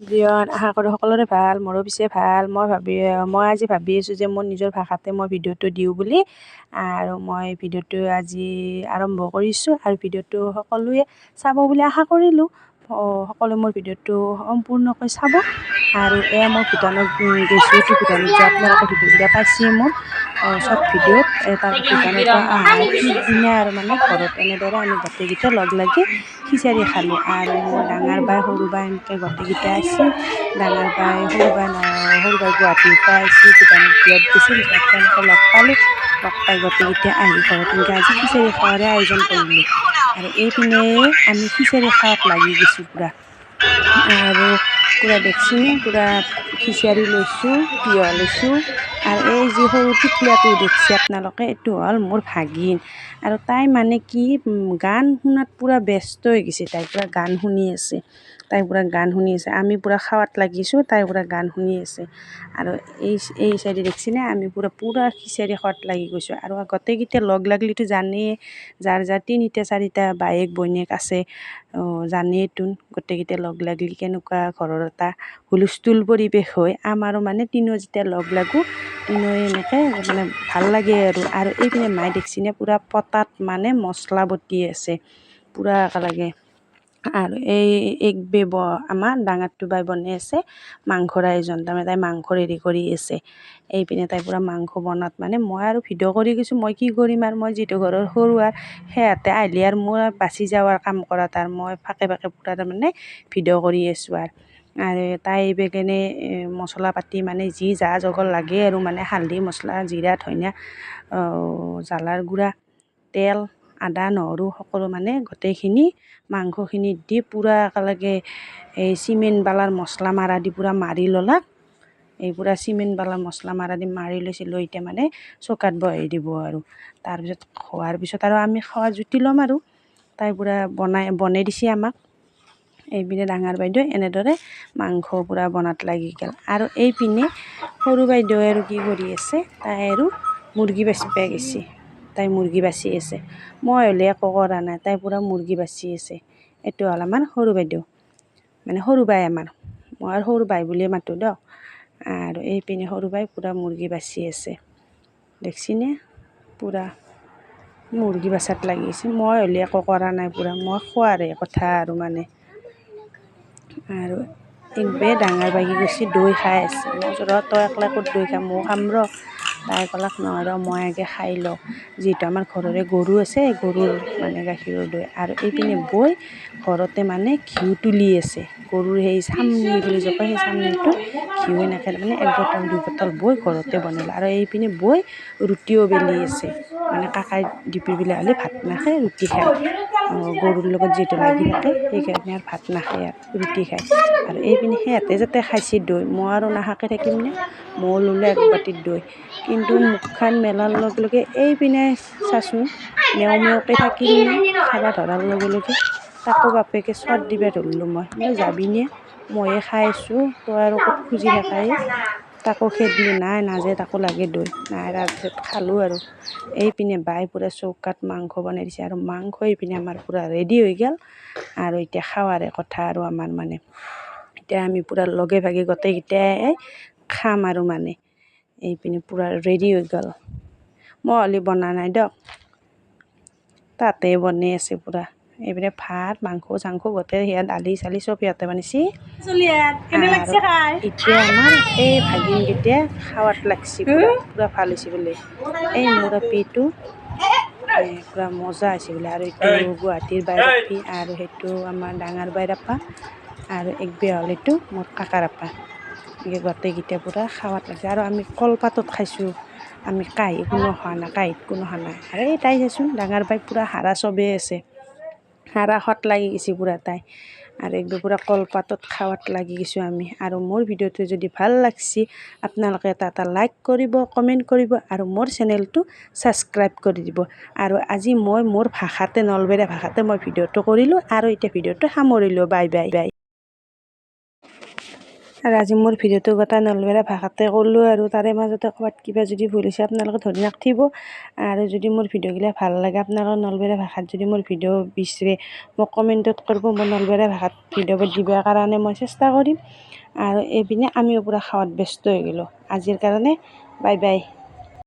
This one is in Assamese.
প্ৰিয়ন, আশা কৰোঁ সকলোৰে ভাল। মোৰো পিছে ভাল। মই আজি ভাবি আছোঁ যে মোৰ নিজৰ ভাষাতে মই ভিডিঅ'টো দিওঁ বুলি আৰু মই ভিডিঅ'টো আজি আৰম্ভ কৰিছোঁ আৰু ভিডিঅ'টো সকলোৱে চাব বুলি আশা কৰিলোঁ। সকলোৱে মোৰ ভিডিঅ'টো সম্পূৰ্ণকৈ চাব। আৰু এয়া মই ভূটানত গৈছোঁ। এইটো ভূটানত যোৱা আপোনালোকে ভিডিঅ'বিলাক পাইছে মোৰ চব ভিডিঅ'ত। তাৰ ভূটানৰ পৰা অহাৰ পিছদিনা আৰু মানে ঘৰত এনেদৰে আমি গোটেইকেইটা লগ লাগি খিচাৰি খালোঁ। আৰু মোৰ ডাঙৰ বাই, সৰু বাই, এনেকৈ গোটেইকেইটা আহিছে। ডাঙৰ বাই, সৰু বাই, সৰু বাই গুৱাহাটীৰ পৰা আহিছে। ভূটানত বিয়াত গৈছিল, তেওঁলোকে লগ পালোঁ। লগ পাই গোটেইকেইটা আহি ঘৰত এনেকৈ আজি খিচাৰি খোৱাৰে আয়োজন কৰিলোঁ। আৰু এইপিনে আমি খিচাৰি খোৱাত লাগি গৈছোঁ পূৰা। আৰু পূৰা দেখছিনে, পূৰা খিচাৰি লৈছোঁ, তিয়ঁহ লৈছোঁ। আৰু এই যি সৰু টিকলাটো দেখছে আপোনালোকে, এইটো হ'ল মোৰ ভাগিন। আৰু তাই মানে কি গান শুনাত পূৰা ব্যস্ত হৈ গৈছে। তাই পূৰা গান শুনি আছে। তাই পূৰা গান শুনি আছে। আমি পূৰা খাৱাত লাগিছোঁ, তাই পূৰা গান শুনি আছে। আৰু এই এই চাইডে দেখছিনে, আমি পূৰা পূৰা খিচাৰি খোৱাত লাগি গৈছোঁ। আৰু গোটেইকেইটা লগ লাগলিতো জানেই, যাৰ যাৰ তিনিটা চাৰিটা বায়েক বৈনীয়েক আছে, জানেইতোন গোটেইকেইটা লগ লাগলি কেনেকুৱা ঘৰৰ এটা হুলস্থুল পৰিৱেশ হয়। আমাৰো মানে তিনিও যেতিয়া লগ লাগোঁ, তিনিও এনেকৈ মানে ভাল লাগে আৰু। আৰু এইপিনে মায়ে দেখছিনে, পূৰা পটাত মানে মছলা বটি আছে পূৰা একেলগে। আৰু এই এক আমাৰ ডাঙৰটো বাই বনাই আছে মাংসৰ আয়োজন। তাৰমানে তাই মাংস ৰেডি কৰি আছে। এইপিনে তাই পূৰা মাংস বনাত মানে মই আৰু ভিডিঅ' কৰি গৈছোঁ। মই কি কৰিম আৰু? মই যিটো ঘৰৰ সৰু আৰু সিহঁতে আহিলে আৰু মোৰ বাচি যাওঁ আৰু কাম কৰাত। আৰু মই ফাঁকে ফাঁকে পূৰা তাৰমানে ভিডিঅ' কৰি আছোঁ। আৰু আৰু তাই বেগেনে মছলা পাতি মানে যি যা যোগাৰ লাগে আৰু মানে হালধি, মছলা, জিৰা, ধনিয়া, জ্বালাৰ গুড়া, তেল, আদা, নহৰু সকলো মানে গোটেইখিনি মাংসখিনিত দি পূৰা একেলগে এই চিমেণ্ট বালাৰ মছলা মাৰা দি পূৰা মাৰি ল'লাক। এই পূৰা চিমেণ্ট বালাৰ মছলা মাৰা দি মাৰি লৈছে। লৈ এতিয়া মানে চৌকাত বহাই দিব। আৰু তাৰপিছত হোৱাৰ পিছত আৰু আমি খোৱা জুতি ল'ম। আৰু তাই পূৰা বনাই বনাই দিছে আমাক। এইপিনে ডাঙৰ বাইদেউ এনেদৰে মাংস পূৰা বনাত লাগি গ'ল। আৰু এইপিনে সৰু বাইদেৱে আৰু কি কৰি আছে? তাই আৰু মুৰ্গী বাচিব গৈছে। তাই মুৰ্গী বাচি আছে। মই হ'লে একো কৰা নাই, তাই পূৰা মুৰ্গী বাচি আছে। এইটো হ'ল আমাৰ সৰু বাইদেউ, মানে সৰু বাই আমাৰ। মই আৰু সৰু বাই বুলিয়ে মাতোঁ দিয়ক। আৰু এইপিনে সৰু বাই পূৰা মুৰ্গী বাচি আছে, দেখছিনে? পূৰা মুৰ্গী বাচাত লাগি আছে। মই হ'লে একো কৰা নাই, পূৰা মই খোৱাৰে কথা। আৰু মানে আৰু একবে ডাঙৰ বাই কি কৰিছে? দৈ খাই আছে। মই কৈছোঁ, ৰ, তই একলা ক'ত দৈ খাম, ময়ো খাম ৰ। তাই ক'লাক, নহয় ৰ, মই আগে খাই লওঁ। যিহেতু আমাৰ ঘৰৰে গৰু আছে, গৰুৰ মানে গাখীৰৰ দৈ। আৰু এইপিনে বৈ ঘৰতে মানে ঘিউ তুলি আছে। গৰুৰ সেই চামনি বুলি যে কয়, সেই চামনিটো ঘিউ এনেকৈ মানে এক বটল দুই বটল বৈ ঘৰতে বনালে। আৰু এইপিনে বৈ ৰুটিও বেলি আছে। মানে কাকাই দুপৰীয়া হ'লে ভাত নাখায়, ৰুটি খায়। গৰুৰ লগত যিহেতু লাগি থাকে, সেইকাৰণে আৰু ভাত নাখায় আৰু ৰুটি খায়। আৰু এইপিনে সিহঁতে যাতে খাইছে দৈ, মই আৰু নাখাৱাকৈ থাকিমনে? ময়ো ল'লোঁ এক বাতি দৈ। কিন্তু মুখখন মেলাৰ লগে লগে এইপিনে চাচোন, মেও মেওকৈ থাকিলনে খাব ধৰাৰ লগে লগে? তাকো বাপেকে চৰ দিব ধৰিলোঁ মই। মই যাবিনে, ময়ে খাই আছোঁ, তই আৰু ক'ত খুজি থাকাই? তাকো খেদিলোঁ। নাই, নাযায়, তাকো লাগে দৈ। নাই, তাৰপিছত খালোঁ। আৰু এইপিনে বাই পূৰা চৌকাত মাংস বনাই দিছে। আৰু মাংস এইপিনে আমাৰ পূৰা ৰেডি হৈ গ'ল। আৰু এতিয়া খোৱাৰে কথা। আৰু আমাৰ মানে এতিয়া আমি পূৰা লগে ভাগে গোটেইকেইটাই খাম। আৰু মানে এইপিনে পূৰা ৰেডি হৈ গ'ল। মই হ'লে বনা নাই দিয়ক, তাতে বনাই আছে পূৰা। এইপিনে ভাত, মাংস চাংস গোটেই সেয়া, দালি চালি চব সিহঁতে বনাইছে। আৰু এতিয়া আমাৰ এই ভাগিনকেইটা খাৱাত লাগছি। পূৰা পূৰা ভাল হৈছে বোলে। এই মোৰ আপিটো পূৰা মজা হৈছে বোলে। আৰু এইটো গুৱাহাটীৰ বাইৰ আপি, আৰু সেইটো আমাৰ ডাঙৰ বাইৰ আপা, আৰু এক বিয়া হ'ল এইটো মোৰ কাকাৰ আপা। গোটেইকেইটা পূৰা খাৱাত লাগছে। আৰু আমি কলপাতত খাইছোঁ। আমি কাঁহী কোনো খোৱা নাই, কাঁহীত কোনো খোৱা নাই। আৰু এই তাই চাচোন, ডাঙৰ বাই পূৰা হাৰা চবেই আছে, হাৰা খোৱাত লাগি গৈছে পূৰা তাই। আৰু একদম পূৰা কলপাতত খাৱাত লাগি গৈছোঁ আমি। আৰু মোৰ ভিডিঅ'টো যদি ভাল লাগছি, আপোনালোকে এটা এটা লাইক কৰিব, কমেণ্ট কৰিব আৰু মোৰ চেনেলটো ছাবস্ক্ৰাইব কৰি দিব। আৰু আজি মই মোৰ ভাষাতে, নলবেৰীয়া ভাষাতে মই ভিডিঅ'টো কৰিলোঁ। আৰু এতিয়া ভিডিঅ'টো সামৰিলোঁ। Bye bye bye. আৰু আজি মোৰ ভিডিঅ'টো গোটেই নলবেৰীয়া ভাষাতে ক'লোঁ আৰু তাৰে মাজতে ক'ৰবাত কিবা যদি ভুল হৈছে আপোনালোকে ধৰি নাথাকিব। আৰু যদি মোৰ ভিডিঅ'গিলা ভাল লাগে, আপোনালোকে নলবেৰীয়া ভাষাত যদি মোৰ ভিডিঅ' বিচাৰে, মোক কমেণ্টত কৰিব। মই নলবেৰীয়া ভাষাত ভিডিঅ'বোৰ দিবৰ কাৰণে মই চেষ্টা কৰিম। আৰু এইপিনে আমিও পূৰা খাৱাত ব্যস্ত হৈ গ'লোঁ। আজিৰ কাৰণে বাই বাই।